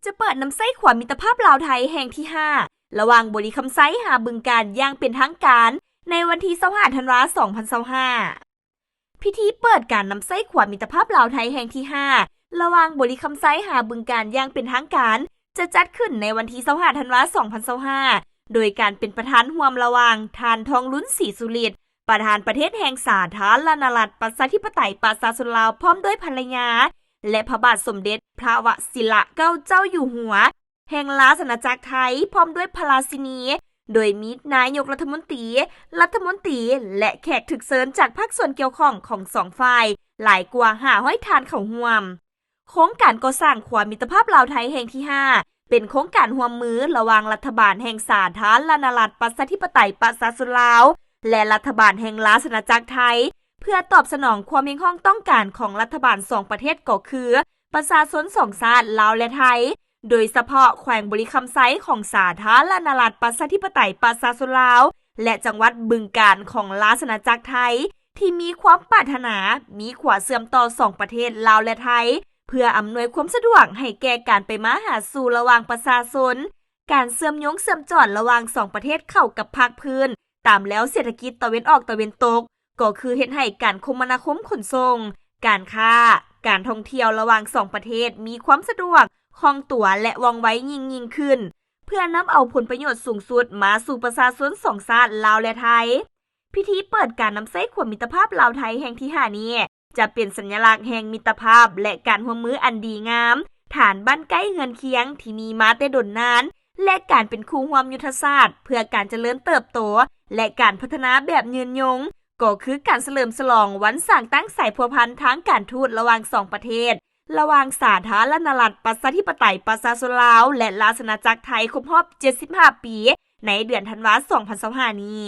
ຈະເປີດນຳໃຊ້ຂົວມິດຕະພາບລາວ-ໄທແຫ່ງທີຫ້າ ລະຫວ່າງບໍລິຄຳໄຊຫາບຶງການຢ່າງເປັນທາງການ ໃນວັນທີຊາວຫ້າ ທັນວາ ສອງພັນຊາວຫ້າ. ພິທີເປີດການນຳໃຊ້ຂົວມິດຕະພາບລາວ-ໄທແຫ່ງທີຫ້າ ລະຫວ່າງບໍລິຄຳໄຊຫາບຶງການຢ່າງເປັນທາງການ ຈະຈັດຂຶ້ນໃນວັນທີຊາວຫ້າ ທັນວາ ສອງພັນຊາວຫ້າ ໂດຍການເປັນປະທານຮ່ວມລະຫວ່າງ ທ່ານ ທອງລຸນ ສີສຸລິດ ປະທານປະເທດແຫ່ງສາທາລະນະລັດ ປະຊາທິປະໄຕ ປະຊາຊົນລາວ ພ້ອມດ້ວຍພັນລະຍາ ແລະ ພະບາດສົມເດັດພະວະຊິລະເກົ້າເຈົ້າຢູ່ຫົວ ແຫ່ງລາຊະອານາຈັກໄທ ພ້ອມດ້ວຍພະລາຊິນີ, ໂດຍມີນາຍົກລັດຖະມົນຕີ, ລັດຖະມົນຕີ ແລະ ແຂກຖືກເຊີນຈາກພາກສ່ວນກ່ຽວຂ້ອງຂອງສອງຝ່າຍ ຫຼາຍກວ່າຫ້າຮ້ອຍທ່ານເຂົ້າຮ່ວມ. ໂຄງການກໍ່ສ້າງຂົວມິດຕະພາບລາວ-ໄທແຫ່ງທີຫ້າ ເປັນໂຄງການຮ່ວມມືລະຫວ່າງລັດຖະບານແຫ່ງສາທາລະນະລັດ ປະຊາທິປະໄຕ ປະຊາຊົນລາວ ແລະ ລັດຖະບານແຫ່ງລາຊະອານາຈັກໄທ ເພື່ອຕອບສະໜອງຄວາມຮຽກຮ້ອງຕ້ອງການຂອງລັດຖະບານສອງປະເທດ ກໍຄື ປະຊາຊົນສອງຊາດ ລາວ ແລະ ໄທ, ໂດຍສະເພາະແຂວງບໍລິຄຳໄຊຂອງສາທາລະນະລັດ ປະຊາທິປະໄຕ ປະຊາຊົນລາວ ແລະ ຈັງຫວັດບຶງການຂອງລາຊະອານາຈັກໄທ ທີ່ມີຄວາມປາດຖະໜາ ມີຂົວເຊື່ອມຕໍ່ສອງປະເທດ ລາວ ແລະ ໄທ ເພື່ອອຳນວຍຄວາມສະດວກໃຫ້ແກ່ການໄປມາຫາສູ່ລະຫວ່າງປະຊາຊົນ, ການເຊື່ອມໂຍງເຊື່ອມຈອດລະຫວ່າງສອງປະເທດເຂົ້າກັບພາກພື້ນ ຕາມແລວເສດຖະກິດຕາເວັນອອກຕາເວັນຕົກ ກໍຄືເຮັດໃຫ້ການຄົມມະນາຄົມຂົນສົ່ງ, ການຄ້າ, ການທ່ອງທ່ຽວລະຫວ່າງສອງປະເທດມີຄວາມສະດວກ, ຄ່ອງຕົວ ແລະ ວ່ອງໄວຍິ່ງໆຂຶ້ນ ເພື່ອນຳເອົາຜົນປະໂຫຍດສູງສຸດມາສູ່ປະຊາຊົນສອງຊາດ ລາວ ແລະ ໄທ. ພິທີເປີດການນຳໃຊ້ຂົວມິດຕະພາບລາວ-ໄທແຫ່ງທີຫ້ານີ້ ຈະເປັນສັນຍະລັກແຫ່ງມິດຕະພາບ ແລະ ການຮ່ວມມືອັນດີງາມ, ຖານບ້ານໃກ້ເຮືອນຄຽງທີ່ມີມາແຕ່ດົນນານ ແລະ ການເປັນຄູ່ຮ່ວມຍຸດທະສາດເພື່ອການຈະເລີນເຕີບໂຕ ແລະ ການພັດທະນາແບບຍືນຍົງ, ກໍຄືການສະເຫຼີມສະຫຼອງວັນສ້າງຕັ້ງສາຍພົວພັນທາງການທູດລະຫວ່າງສອງປະເທດ, ລະຫວ່າງສາທາລະນະລັດ ປະຊາທິປະໄຕ ປະຊາຊົນລາວ ແລະ ລາຊະອານາຈັກໄທ ຄົບຮອບເຈັດສິບຫ້າປີ ໃນເດືອນທັນວາ ສອງພັນຊາວຫ້ານີ້.